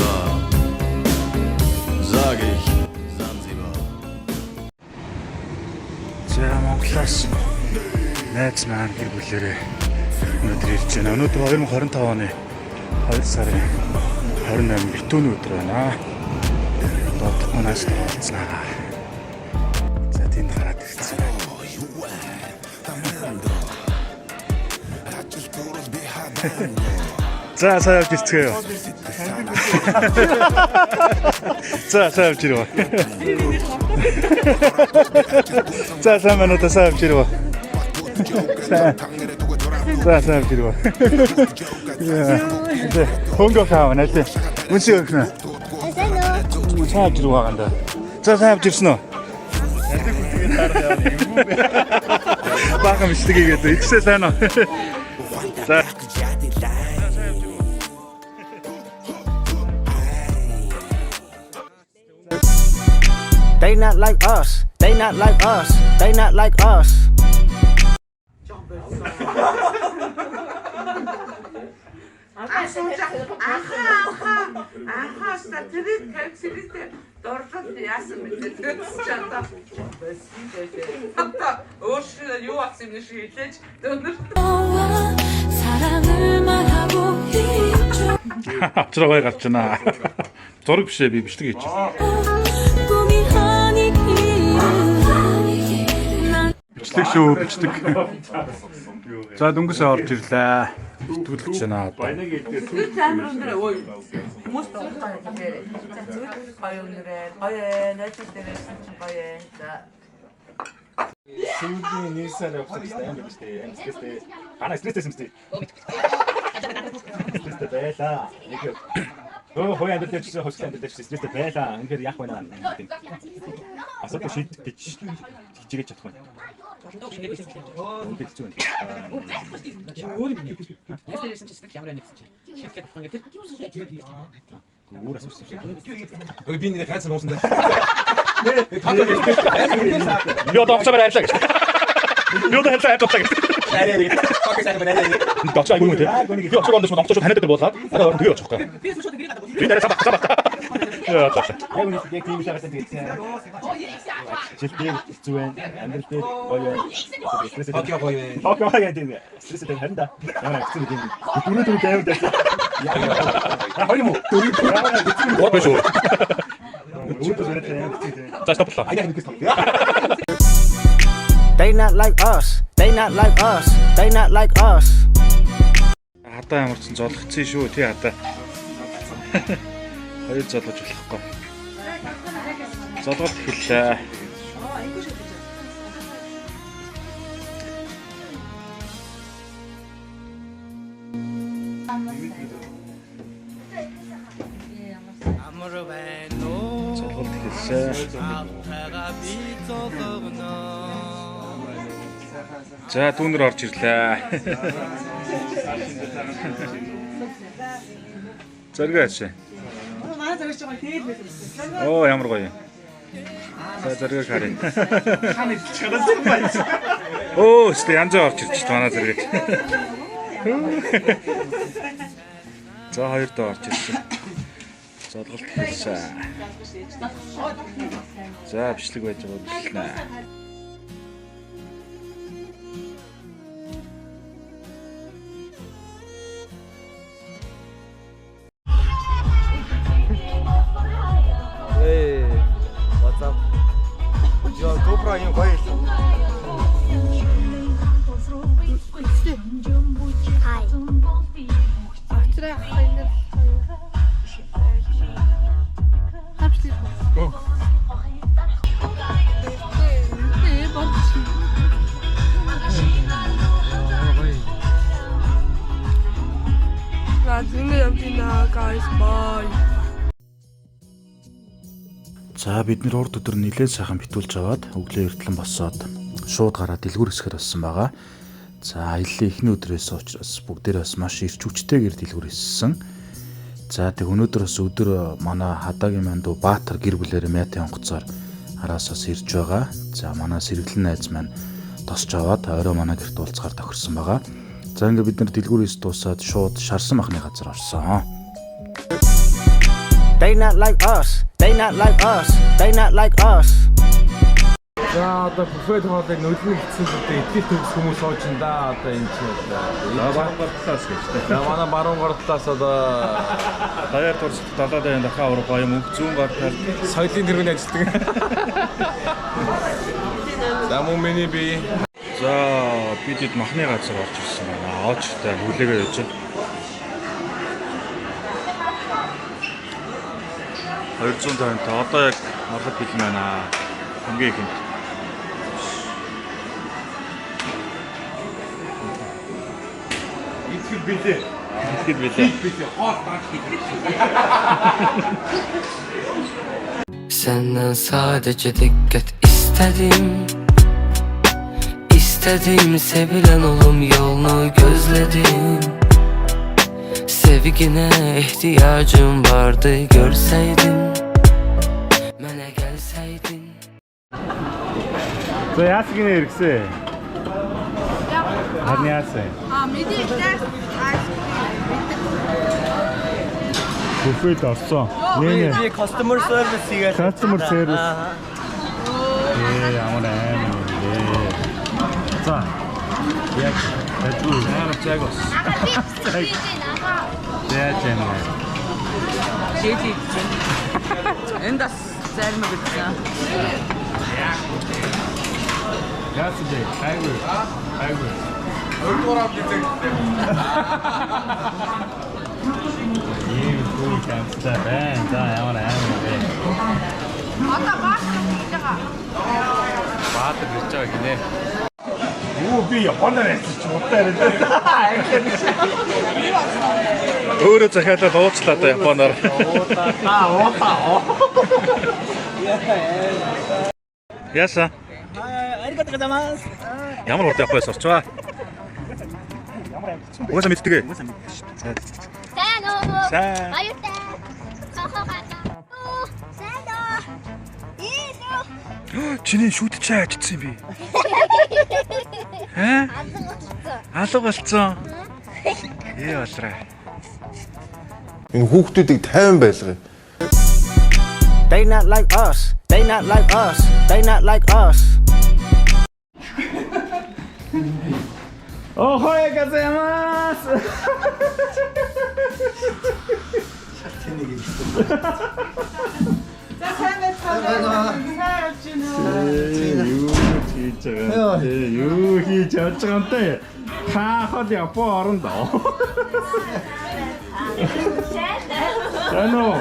Sansibar, sag ich Sansibar. За Монголоос найз маань гэр бүлээрээ өнөөдөр ирж байна. Өнөөдөр 2025 оны 2 сарын 28 битүүний өдөр байна. Одоо манаас уулзнаа. За тэнд гараад ирсэн байна. За сайн явж ирцгээе. За сайн явж ирв. За сайн байна уу? Та сайн явж ирв. За сайн явж ирв. Хөнгө хаа байна лээ. Үнсээ өгнө. Сайн уу? Сайн явж ирв байгаа даа. За сайн явж ирсэн үү? Баахан бичлэг хийгээд ихсээ сайн уу? За. They not like us. They not like us. They not like us. Анхаа анхаа тэрийг тавьчихсан дурлал яасан бэ тэр ч одоо байсан дээ. Одоо өөрчлөө юу болсон юм шиг хэлээч дөнөр. 사랑을 말하고 있죠 Авчраа гой гарч байна. Зураг биш ээ би бичлэг хийж байна. 꿈이 아니기를 난 Бичлэг шүү, бичлэг. За дөнгөсөө орж ирлээ. Битгүүлж байна одоо. Тэр амар өндөр өө хүмүүс зүйл гоё дээр. За зүйл гоё өнөрөө гоё найзууд дээрээс чинь гоё. За Сүүлийн нэг сар явсан гэсэн амар юм шүү дээ. Амар стресстэй. Гана стресстэйсэн юм шүү дээ. Стресстэй байлаа. Нэг өө хой амьдрал дээр ч гэсэн хостой амьдрал дээр ч гэсэн стресстэй байлаа. Үнэхээр яах вэ наа гэдэг. Асуудал шийдэх гэж хичээгээд чадахгүй. Үнэхээр хэцүү байна. Өөр асуусан шүү. Өө би нэр хайцсан уусан даа. Би одоо оцоо барай арилаа гэж. Би одоо харилаа арилаа гэж. Оцоо айгүй юм те. Би оцоо ондож оцоо шууд танаад дээр буулгаад арай орон тэгээ очих байхгүй. Би дараа цаба цаба. Яа цаба. Яг үнэ яг тийм л байгаа тэгээд. Жил дээр хэцүү байна. Амьдрал дээр гоё байна. Стресстэй. Токио гоё байна. Токио гоё тийм. Стресстэй харин да. Ямар хэцүү юм. Дөрөв дөрөв гайвд байсан. А хоёр юм уу? Дөрөв. Гол биш үү? Өөдөө зэрэг амар хэцүү тийм. За стоплоо. Аяа нэг стоп. They not like us. They not like us. They not like us. Хадаа ямар ч золгоцсон шүү тий хадаа. Хоёр золгож болохгүй. Золголт эхэллээ. Золголт эхэллээ. За дүүнер орж ирлээ. Зориг аашаа. манай зэрэг ч гоё тэгэл байсан. Оо ямар гоё юм. За зориг харъя. Оо өстө янзаа орж ирчих манай зориг. За хоёр доо орж ирсэн. Золголт хэлсэн. За бичлэг байж байгаа бичлэнэ. Hey, what's up? Yo, GoPro юм гоё юм. Хай. Авчраа авах энэ хавчлаа. Ээ болж. За ингэ явж байна guys bye. За бид нэр урд өдөр нэлээд сайхан битүүлж аваад өглөө эртлэн босоод шууд гараад дэлгүүр хэсгээр болсон байгаа. За аяллаа эхний өдрөөс учраас бүгдээрээ бас маш ирч хүчтэйгээр дэлгүүр хэссэн. За тэг өнөөдөр бас өдөр манай хадаагийн мандуу Баатар гэр бүлээрээ мятын онгоцоор араас бас ирж байгаа. За манай сэргэлэн найз маань тосч аваад орой манай гэрт уулзгаар тохирсон байгаа. За ингээ бид нэр дэлгүүр хэс дуусаад шууд шарсан махны газар орсон. They not like us. They not like us. They not like us. За одоо буфет хоолыг нөлөө хийсэн зүгтээ итгэл төгс хүмүүс сууж ин да одоо энэ чинь одоо. Баруун гар талаас гэж тэ. За манай баруун гар талаас одоо Даяар турш далаа даян дахин авраг гоё мөнх зүүн гар тал соёлын тэргүүний ажилтдаг. За мөн миний би За бид хэд махны газар орж ирсэн байна. Оочтой хүлээгээ явж байна. 250 та одоо яг ороход бэлэн байна. Хамгийн ихэнд. итгэл билээ. Ихэд билээ. Билээ хоол дааш хийх. Senden sadece dikkat istedim. İstedim sevilen olum yolunu gözledim. Sevgine ihtiyacım vardı görseydin. Mənə gelseydin. За яасан гинэ хэрэгсэ? Харин яасан? А миний ихтэй Буфет орсон. Нэ нэ. Би customer service хийгээл. Customer service. Ээ ямар аим юм бэ? За. Яг тэдгүй амар цаг бас. Яаж юм бэ? жээл идэж байна. Энд бас зарим гэсэн. Яасан бэ? Айгүй. Айгүй. Хоёрдугаар авд үзээ. Ийм хүү камстай байна. За ямар аим юм бэ? Одоо баатар хийж байгаа. Баатар ирж байгаа гинэ. Юу би Японоор ярьсан чи удаа яриад. Өөрөө захиалаад уучлаа да Японоор. Аа уута. Яасан? Arigatou gozaimasu. Ямар хурд явах байс орчваа. Угаасаа мэддэг. Сайн уу? Сайн. Баяртай. Хахахата. Сайн уу? Илүү. Чиний шүд чай ажидсан юм би. Хэ? Алан болсон. Алга болцсон. Ээ болраа. Энэ хүүхдүүдийг тайван байлгая. They not like us. They not like us. They not like us. Охой газамас. За сайн байцгаана. Сайн явж байна уу? Юу хийж байгаа юм бэ? Юу хийж явж байгаа юм бэ? Та хол Япон оронд. Сайн уу?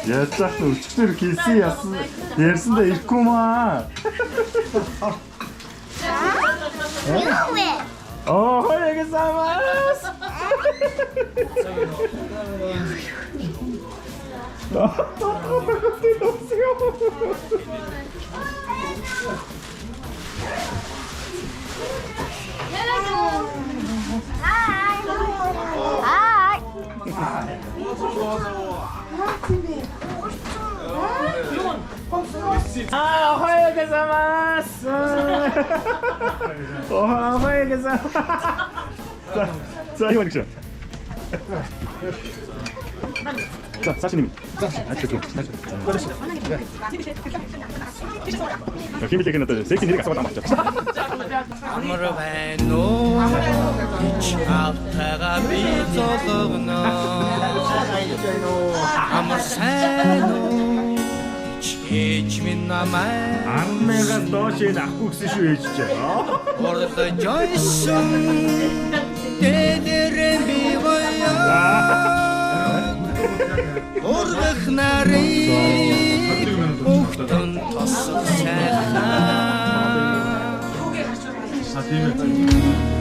Яаж ч өчтөр хийсэн ясан ярьсандаа ирэхгүй маа. Юу вэ? Охой газамас. Hi. Hi. А, охой газамас. Охой газамас. За, за юу нэгш. За, цааш нэм. За, ач үү. За, химэлэг надад секси нэрийг асуугаад амарч. Амар байна уу? Чавтайгаа би золгоно. Амар сайн уу? Чич минь намайг 10,000-аас доош энэ ахгүй гэсэн шүү ээж чи. Орлож ойсон Тэдэрэн би гоё. Ургах нарыг Өгтөн тосох сайхан. А тийм ээ.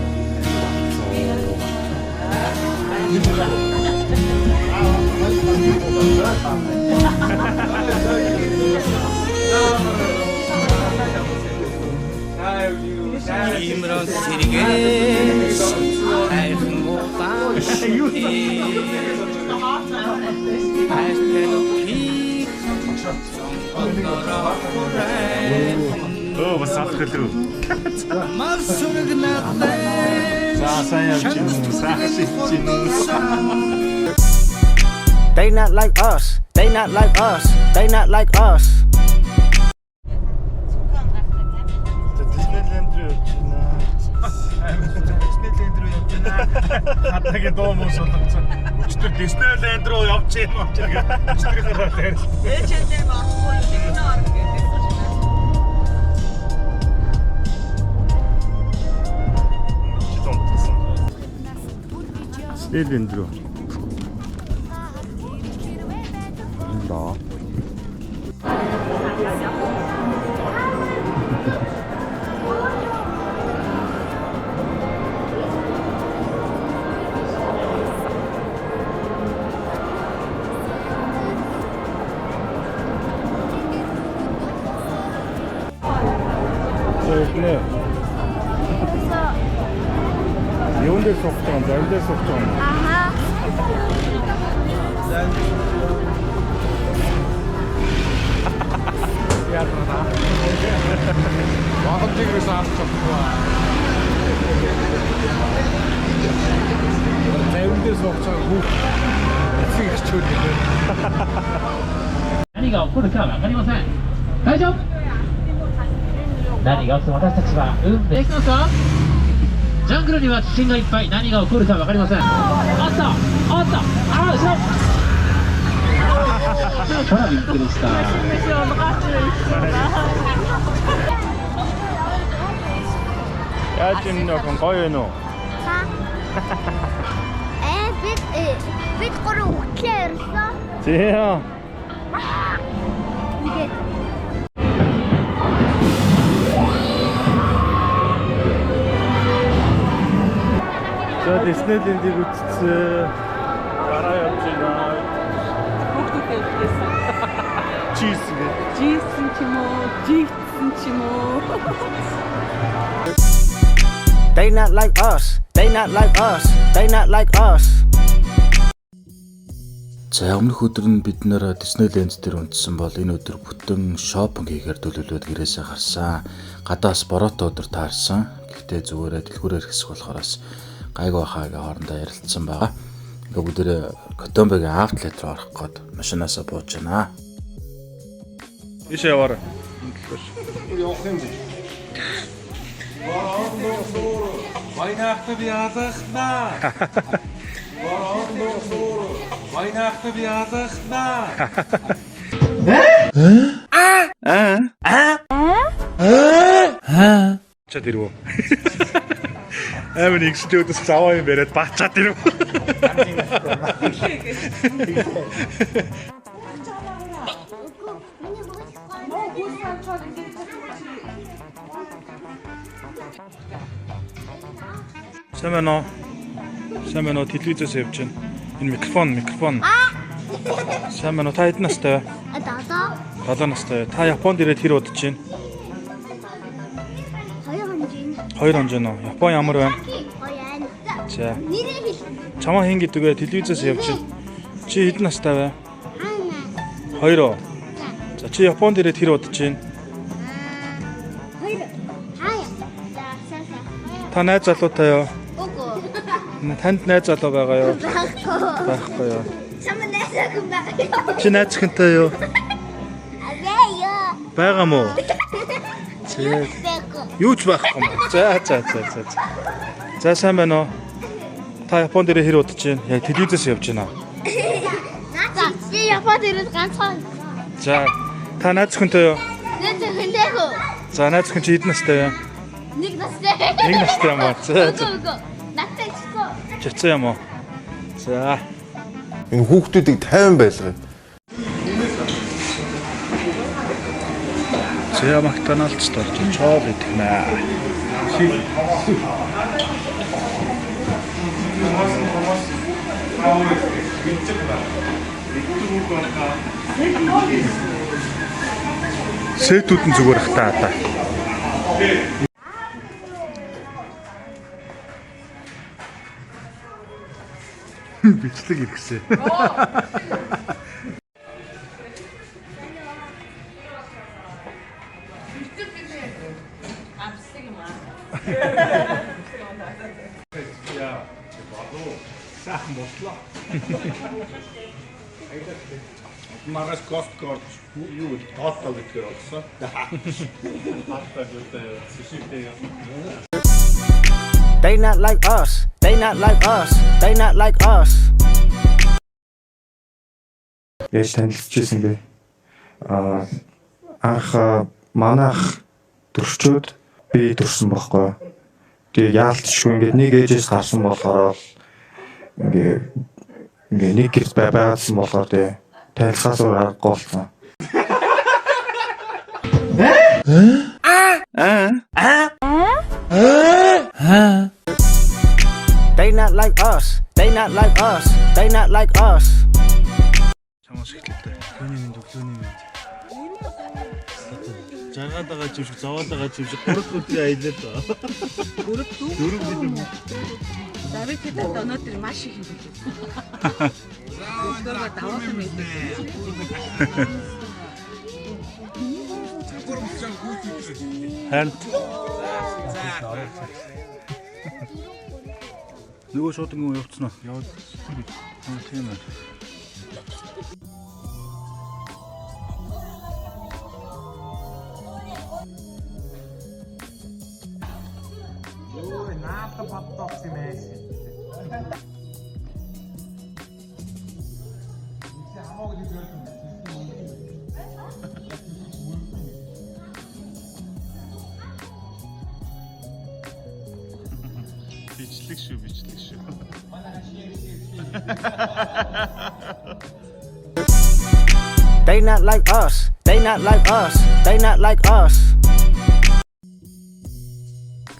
Имрон сэргээс хайрхан улаан хайртай нүхийг сонгоороо хүрэн. Өө бас алах хэлв. Мал сүрэг надад. За сайн явж гин үү? Сайхан шийдэж гин үү? They not like us. They not like us. They not like us. Диснейленд рүү явж байна. Диснейленд рүү явж байна. Хатагийн дуу муу солонгоцсон. Өчтөр Диснейленд рүү явж байна явж байна гэх. Өчтөрийнхөө ярьсан. Ээжэндээ орохгүй юм орно гэдэг. Диснейленд рүү. Да. За нэ. Юун дээр суух гэж байгаа юм? Завин дээр суух гэж байгаа юм. Аха. Боломжийг юусэн авч чадахгүй. Завин дээр суух гэж байгаа хүүхд эцэг эхчүүд гэдэг. 何が起こるか分かりません。大丈夫。何が起きても私たちは運命。できますか。ジャングルには危険がいっぱい。何が起こるか分かりません。あったあったあ後ろ。ほらびっくりした。 Яаж юм нөхөн гоё юм уу? Та. Э бид бид гурав өглөө ирсэн. Тийм. Тэгээд За Диснейлендийг үзсэн. Гараа явж байна. Хүүхдүүдээ үлдээсэн. Чиз гэдэг. Жийсэн ч юм уу, жигдсэн ч юм уу. They not like us. They not like us. They not like us. За өмнөх өдөр нь бид нэр Диснейленд дээр үндсэн бол энэ өдөр бүтэн шопинг хийхээр төлөвлөөд гэрээсээ гарсан. Гадаас бороотой өдөр таарсан. Гэхдээ зүгээрээ дэлгүүрээр хэсэг болохороос гайгүй хаа гэ хоорондоо ярилцсан байгаа. Ингээ бүгдээрээ Котомбогийн аутлет руу орох гээд машинаасаа бууж байна. Ийшээ яваарай. Энэ талаар. Явах юм биш. Чад ирвэ. Амар нэгсч өдөөс заваа юм яриад баачаад ирв. Сайн байна уу? Сайн байна уу? Телевизээс явж байна. Энэ микрофон, микрофон. Сайн байна уу? Та хэдэн настай вэ? Одоо 7 настай. Та Японд ирээд хэр удаж байна? 2 хоног. 2 хоног нөө. Япон ямар байна? Гоё байна. За. Нэрээ хэл. Чамаа хэн гэдэг вэ? Телевизээс явж байна. Чи хэдэн настай вэ? Хана. 2. За чи Японд ирээд хэр удаж байна? Хоёр. Хаяа. За сайн сайн. Та найз залуутай юу? Үгүй. Танд найз залуу байгаа юу? Байхгүй. Байхгүй юу. Чамд найз охин байгаа юу? Чи найз охинтой юу? Аваа ёо. Байгаа мó? Зэ. Байхгүй. Юу ч байхгүй юм. За за за за. за. За сайн байна уу? Та Японд ирээ хэр удаж байна? Яг телевизээс явж байна. За чи Японд ирээд ганцхан. За та найз охинтой юу? Найз охинтэйгүү. За найз охин чи хэдэн настай вэ? Нэг настай. Нэг настай юм аа. За за. Үгүй үгүй. Надтай чицсэн. Чицсэн юм уу? За. Энэ хүүхдүүдийг 50 байлгая. За Макдоналдс орж чоол идэх нэ. Сэтүүд нь зүгээр ах та одоо. Бичлэг иргэсэн. Сайхан бослоо. Маргас Costco юу тотал гэдгээр олсон. Хатаа гэдэг сүшигтэй юм. They not like us. They not like us. They not like us. Яаж танилцж ирсэн бэ? Аа анх манайх төрчөөд би төрсөн бохгүй. Тэгээ яалтчгүй ингээд нэг ээжээс гарсан болохоор л ингээ нэг гэрт байгаадсан болохоор тэгээ танилцахаас өөр аргагүй болсон. They not like us. They not like us. They not like us. Чамаас эхлэлтэй. Өглөөний мэнд, өглөөний мэнд. Жаргаад байгаа юм шиг, зовоод байгаа юм шиг 3 дахь өдрийн аялал. 3 4 өдөр. За би тэд өнөөдөр маш их юм хэлсэн. Өглөөгөө даваасан байдаг. Харин нөгөө шууд ингэ явцсан уу? Яваад. Тийм ээ. Ой, наадхан боддоос юм ээ. Бичлэг шүү, бичлэг шүү. They not like us. They not like us. They not like us.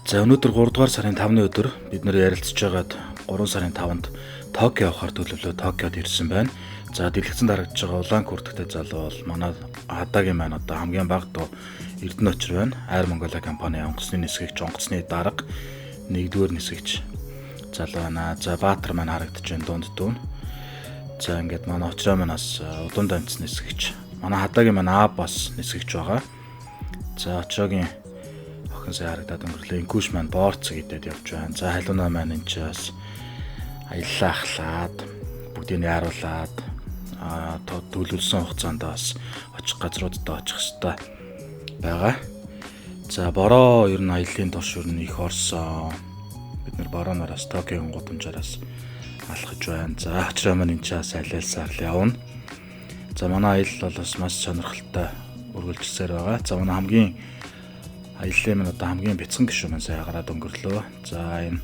За өнөөдөр 3 дугаар сарын 5-ны өдөр бид нэр ярилцж байгаад 3 сарын 5-нд Токио явахар төлөвлөө Токиод ирсэн байна. За дэлгэцэн дарагдж байгаа улаан куртиктэй залуу бол манай Хадагийн маань одоо хамгийн бага дуу Эрдэнэ очир байна. Air Mongolia компани онгоцны нисгэгч, онгоцны дарга, нэгдүгээр нисгэгч залуу байна. За Баатар маань харагдаж байна дунд дүүн. За ингээд манай очроо маань бас удам данц нисгэгч. Манай Хадагийн маань А бас нисгэгч байгаа. За очроогийн охин сая харагдаад өнгөрлөө. Инкүш маань боорц гэдээд явж байна. За халууна маань энэ ч бас аяллаа ахлаад бүгдийг нь яаруулад төлөвлөсөн хугацаанд бас очих газруудад очих хэвээр байгаа. За бороо ер нь аяллаа турш ер нь их орсон. Бид нэр борооноос Токиогийн гудамжаараас алхаж байна. За очроо маань энэ ч бас алиалсаар л явна. За манай аялал бол бас маш сонирхолтой үргэлжилсээр байгаа. За манай хамгийн аяллаа маань одоо хамгийн бяцхан гишүүн маань сая гараад өнгөрлөө. За энэ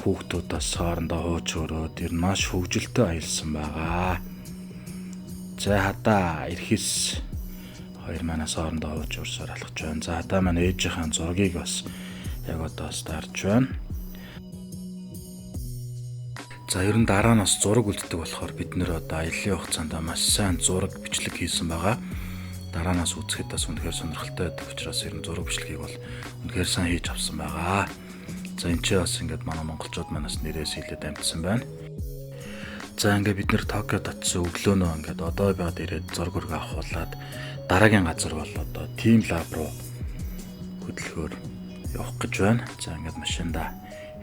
хүүхдүүд бас хоорондоо хууч өрөөд ер нь маш хөвгөлтэй аялсан байгаа. За хадаа эрхэс хоёр манаас хоорондоо хууч өрсөөр алхаж байна. За хадаа маань ээжийнхээ зургийг бас яг одоо бас дарж байна. За ер нь дараа нь бас зураг үлддэг болохоор бид нэр одоо аяллаа хугацаанд маш сайн зураг бичлэг хийсэн байгаа. Дараа нь бас үзэхэд бас үнэхээр сонирхолтой байдаг учраас ер нь зураг бичлэгийг бол үнэхээр сайн хийж авсан байгаа. За энэ ч бас ингээд манай монголчууд манаас нэрээс хилээд амжсан байна. За ингээд бид нэр Токиод очисон өглөөнөө ингээд одоо байгаад ирээд зураг өргө авахуулаад дараагийн газар бол одоо Team Lab руу хөдөлгөөр явах гэж байна. За ингээд машинда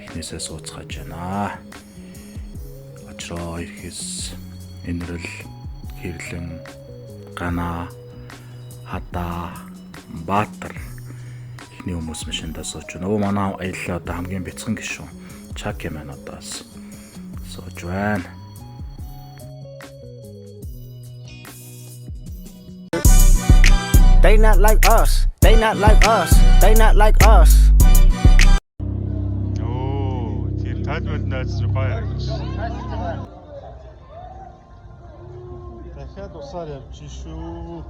эхнээсээ сууцгааж байна. Очроо ирэхээс инрэл, хэрлэн, гана, хадаа, Баатар эхний хүмүүс машиндаа сууж байна. Өө манай аяллаа одоо хамгийн бяцхан гишүүн Чаки маань одоо бас сууж байна. They not like us. They not like us. They not like us. Оо, тэр тайлбар найз гоё харагдаж. Дахиад усаар явж шүү.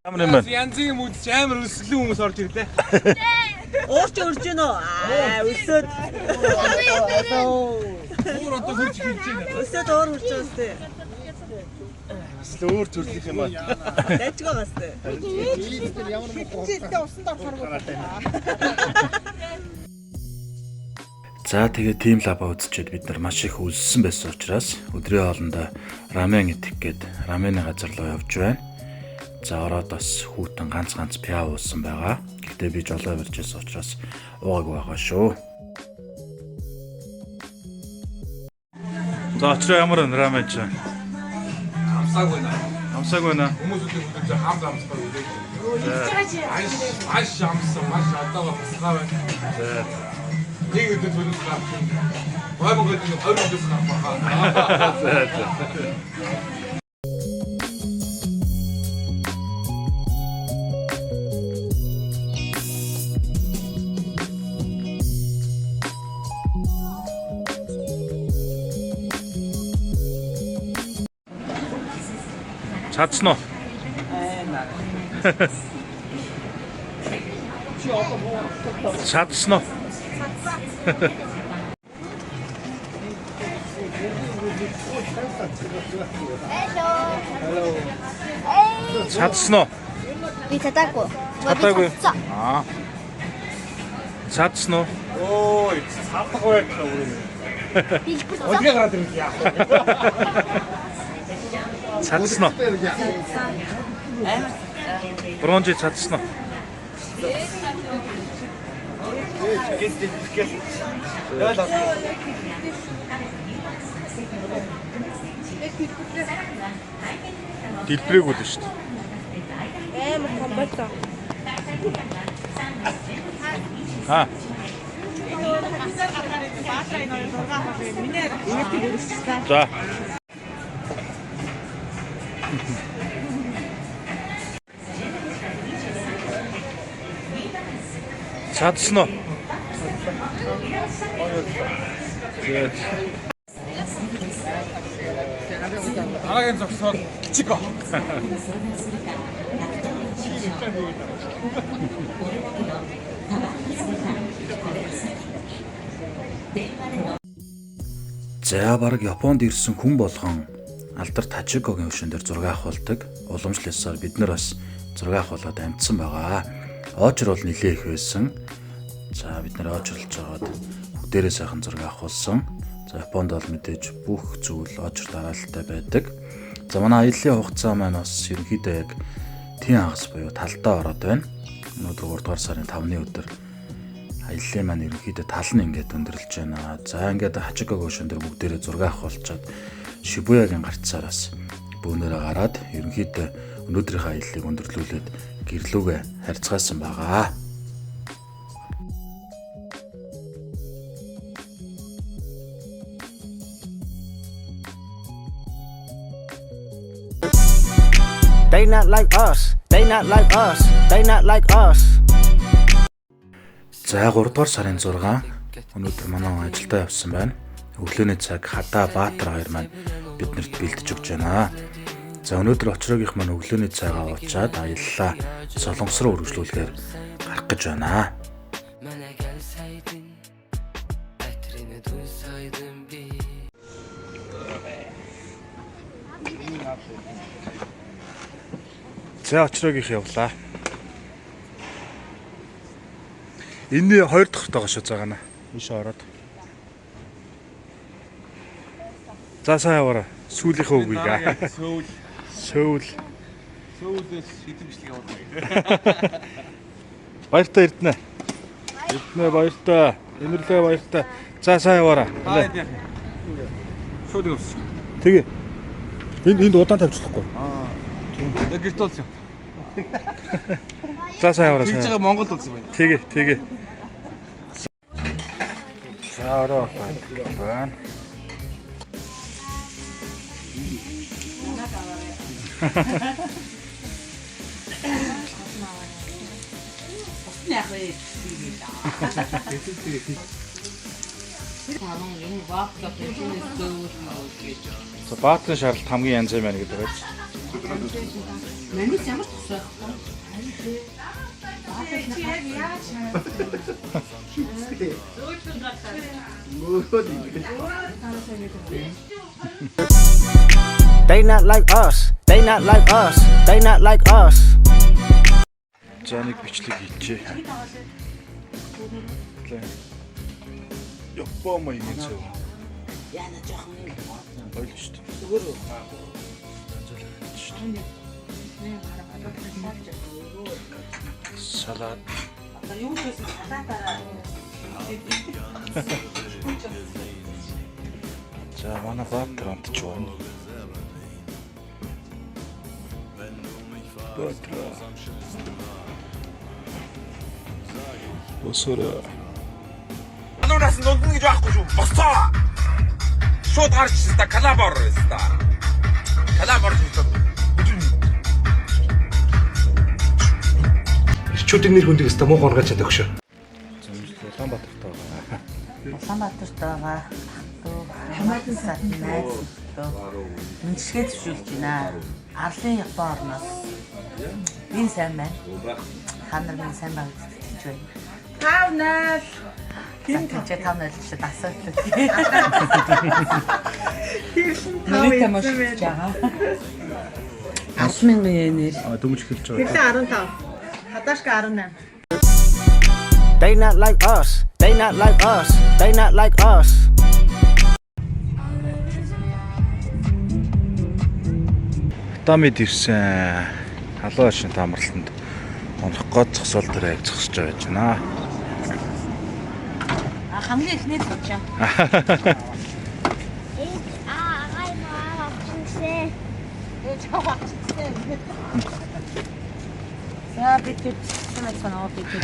Ямар юм бэ? Янзын юм үзэж амар өсөлөн хүмүүс орж ирлээ. Уурч өрж гэнэ үү? Аа, өсөөд. Уур одоо хурж эхэлж байна. Өсөөд уур хурж байгаа сте. Бас л өөр төрлөх юм аа. Дайчгаа байгаа сте. Хитчээдээ усанд орохоор. За тэгээ Team Lab-а үзчихэд бид нар маш их өлссөн байсан учраас өдрийн хоолндоо рамен идэх гээд рамены газар руу явж байна. За ороод бас хүүтэн ганц ганц пиав уусан байгаа. Гэхдээ Гэхдээ би жолоо барьж байсан учраас уугаагүй байгаа шүү. За, очроо ямар байна рамен чи? Амсаагүй наа. Амсаагүй наа. Хүмүүсүүдийн хүлээж хамт амсгаар үлээж. Маш маш амсан, маш одоо босгоо байна. За. Нэг өдөр төлөв гарч. Гой мөгөөд нэг 20 өдөр гарах баха. За за. Чадсан уу? Чадсан уу? Hello. Чадсан уу? Би чадаагүй. Чадаагүй. Аа. Чадсан уу? Ой, чадахгүй байх юм. Би Өдгөө гараад ирэх яах вэ? Чадсан уу? Бронжи чадсан уу? Дэлбэрээгүй л шүү дээ. Амар комбото. Аа. За. Чадсан уу? За. Дараагийн зогсоол Чико. За, бараг Японд ирсэн хүн болгон алдарт Хачикогийн хөшөөн дээр зураг авахулдаг. Уламжлалсаар бид нар бас зураг авахулаад амжсан байгаа. Оочор бол нэлээ их байсан. За, бид нар оочорлж байгаад бүгдээрээ сайхан зураг авахулсан. За, Японд бол мэдээж бүх зүйл оочор дараалалтай байдаг. За, манай аяллаа хугацаа маань бас ерөнхийдөө яг тийм хагас буюу талдаа ороод байна. Өнөөдөр 3 дугаар сарын 5-ны өдөр аяллаа маань ерөнхийдөө тал нь ингээд өндөрлөж байна. За, ингээд Хачико хөшөөн дээр бүгдээрээ зураг авах болчоод Шибуягийн гарцаараас бөөнөрөө гараад ерөнхийдөө өнөөдрийнхөө аяллыг өндөрлүүлээд гэрлүүгээ харьцгаасан байгаа. They not like us. They not like us. They not like us. За, 3 дугаар сарын 6 өнөөдөр манай хүн ажилдаа явсан байна. Өглөөний цаг Хада Баатар хоёр маань биднэрт бэлдэж өгч байна. За, өнөөдөр очроогийнх маань өглөөний цайгаа уучаад аяллаа Солонгос руу үргэлжлүүлэхээр гарах гэж байна. Mənə gəlsəydin, ətrini duysaydın bir. За, очроогийнх явлаа. Энэний хоёр дахь байгаа шүү цагаана. Ийш ороод. За, сайн яваарай. Сүүлийнхээ үгийг аа. Сөүл. Сөүл. Сөүлээс хэдэн бичлэг явуулна. Баяртай Эрдэнэ. Эрдэнэ баяртай. Энэрлээ баяртай. За, сайн яваарай. Та яах юм? Шууд өвс. Тэгээ. Энд удаан тавьчихлахгүй. Аа. Яг гэрт болсон. За, сайн яваарай. Хийж Сайн. байгаа Монгол болсон байна. Тэгээ, тэгээ. За, орой байна. Яах вэ? Таван юм вафла пүнээс зөөл мөөл гэж. За, Баатрын шаралт хамгийн янз юм байна гэдэг байж. Миний ямар ч тус байхгүй. Чи яг яаж They not like us. They not like us. They not like us. За, нэг бичлэг хийчихье. Япон маягийн цэв. Яна жоохон юм. Ойлоо шүү дээ. Зүгээр үү? Шүү дээ. Салат. Юу ч байсан салаатаараа. За манай Баатар амтч байна. Баатар. Босороо. Манураас нундна гэж байхгүй шүү. Босоо. Шууд гарч та калабор та. Калабор гэж. Ирчүүдийн нэр хүндийг өстө муу гонрогч чадаг шүү. Улаанбаатарт байгаа. Улаанбаатарт байгаа Хамаатан сад найз нөхдөд мэдчилгээ зөвшөөрч байна. Арлын Япон орноос би сайн байна. Та нар минь сайн байгаа гэж итгэж байна. 5 0. Хэн тийч 5 0 гэж асуутлаа. Тэрсэн Нэрээ тамашиж байгаа. 10,000 йенээр. А дөнгөж эхэлж байгаа. Тэрсэн 15. Хадаашка 18. They not like us. They not like us. They not like us. Атамид ирсэн. Халуун ашин амралтанд унах гол зогсоол дээр аяг зогсож байгаа гэж байна. А хамгийн эхний л суучаа. Ээж аа агаа маа авчихсан. Ээж авчихсан. За бид тэр сайн уу бид тэр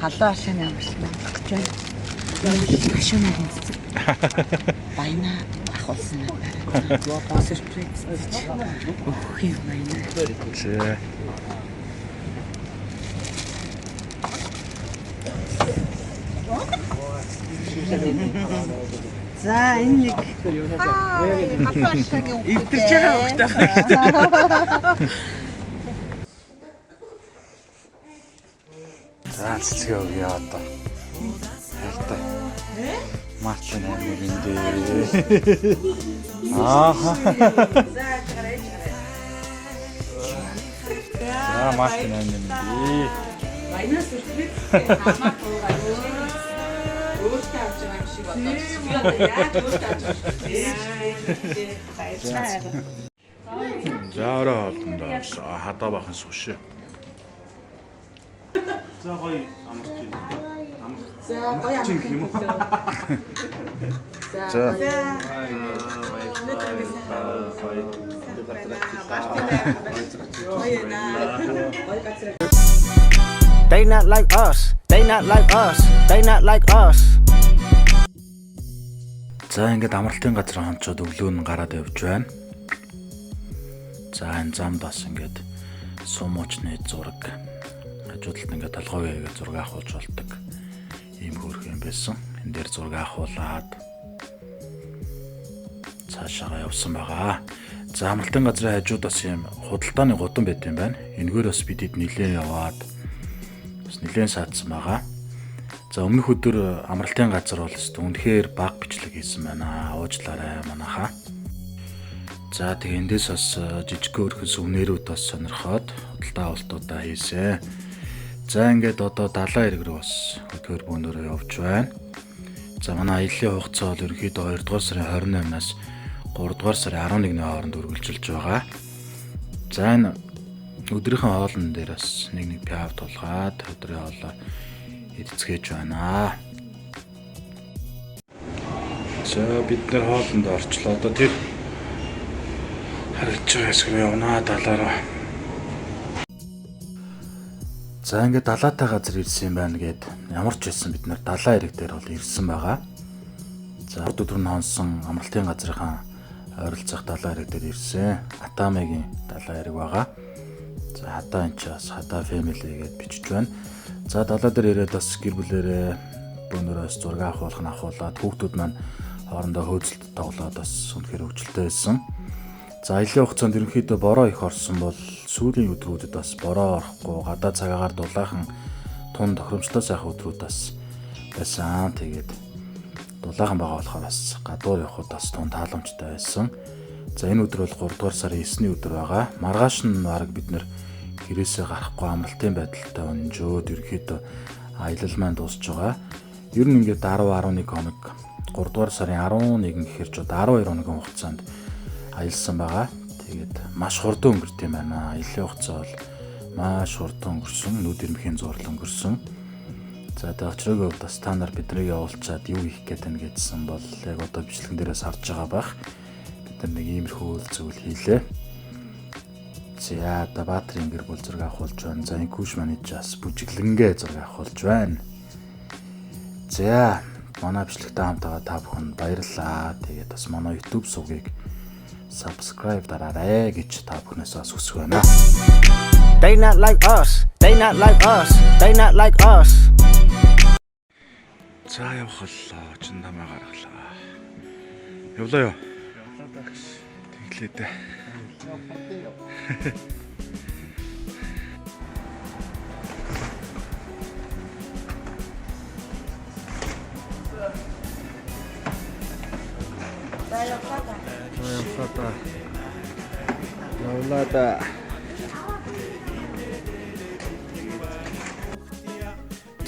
халуун ашин амралт гэж байна. Хашуунаар цэцэг. Баяна ахуулсан надад. Сюрприз өгөх юм байна. За. За энэ нэг Эвдэрч байгаа хөхтэй. За цэцгээ өгье одоо. Хайртай. Мартин аймаг энэ дээ. Ааха. За Мартин аймаг энэ дээ. Баянаа сюрприз хамаа туугаа. Өөртөө авч байгаа юм шиг бодоод. Би одоо яаж өөртөө авч байгаа юм бэ? За орой хоолндоо хадаа бахан суши. За гоё амарч байна. За гоё амарч юм уу? За. За. They not like us. They not like us. They not like us. За ингээд амралтын газар хонцоод өглөө нь гараад явж байна. За энэ замд бас ингээд сумуучны зураг хажуу талд ингээд толгой хийгээд зураг авахулж болдог ийм хөөрхөн юм байсан. Энэ дээр зураг авахуулаад цаашаага явсан байгаа. За амралтын газрын хажууд бас ийм худалдааны гудам байт юм байна. Энэгээр бас бид хэд нилээн яваад бас нилээн саадсан байгаа. За өмнөх өдөр амралтын газар бол өстө үнэхээр бага бичлэг хийсэн байна. Уучлаарай манайхаа. За тэгээ эндээс бас жижиг өөрхөн сувенирүүд бас сонирхоод худалдаа авалтуудаа хийсэн. За ингээд одоо далайн эрэг рүү бас хөдгөр бөөнөрөө явж байна. За манай аяллаа хугацаа бол ерөнхийдөө 2 дугаар сарын 28-наас 3 дугаар сарын 11-ний хооронд үргэлжилж байгаа. За энэ өдрийнхөө хоолн дээр бас нэг нэг пиав тулгаад өдрийн хоолоо эдцгээж байна. За бид нэр хоолнд орчлоо. Одоо тэр харагдж байгаа хэсэг рүү явнаа далаараа. За ингээд далаатай газар ирсэн юм байна гэд ямар ч байсан бид нар далайн эрэг дээр бол ирсэн байгаа. За урд өдөр нь хонсон амралтын газрынхаа ойролцоох далайн эрэг дээр ирсэн. Атамигийн далайн эрэг байгаа. За хадаа энэ ч бас хадаа family гэд бичиж байна. За далаа дээр ирээд бас гэр бүлээрээ бөөнөрөөс зураг авахулах нь авахуулаад хүүхдүүд маань хоорондоо хөөцөлт тоглоод бас үнэхээр хөвчлөлтэй байсан. За аялын хугацаанд ерөнхийдөө бороо их орсон бол сүүлийн өдрүүдэд бас бороо орохгүй гадаа цагаагаар дулаахан тун тохиромжтой сайхан өдрүүд бас байсан. Тэгээд дулаахан байгаа болохоор бас гадуур явхад бас тун тааламжтай байсан. За энэ өдөр бол 3 дугаар сарын 9-ний өдөр байгаа. Маргааш нь бараг бид нэр гэрээсээ гарахгүй амралтын байдалтай өнжөөд ерөнхийдөө аялал маань дуусж байгаа. Ер нь ингээд 10 11 хоног 3 дугаар сарын 11 гэхэр ч одоо 12 хоногийн хугацаанд аялсан байгаа. Тэгээд маш хурдан өнгөрт юм байна. Аяллаа хугацаа бол маш хурдан өнгөрсөн. Нүд ирмэхийн зурл өнгөрсөн. За тэгээ очроогийн хувьд бас та нар биднийг явуулчаад юу хийх гээд байна гэдсэн бол яг одоо бичлэгэн дээрээс харж байгаа байх. Бид нар нэг иймэрхүү үйл зүйл хийлээ. За одоо Баатрын гэр бүл зураг авахулж байна. За Инкүш маань бас бүжиглэнгээ зураг авахулж байна. За манай бичлэгтэй хамт байгаа та бүхэнд баярлалаа. Тэгээд бас манай YouTube сувгийг subscribe дараарай гэж та бүхнээс бас хүсэх байна. They not like us. They not like us. They not like us. За явах боллоо. Чин намаа гаргалаа. Явлаа юу? Явлаа даа. Тэглээ дээ. За явлаа да. Явлаа да. Явлаа да.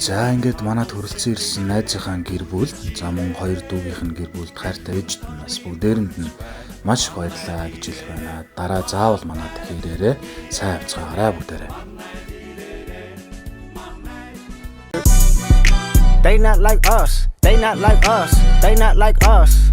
За ингээд манай төрөлцөн ирсэн найзынхаа гэр бүл, за мөн хоёр дүүгийнх нь гэр бүлд хайртай ээжд нь бас бүгдээрэнд нь маш их баярлалаа гэж хэлэх байна. Дараа заавал манай дахин ирээрэй. Сайн авцгаагаарай бүгдээрээ. They not like us. They not like us. They not like us.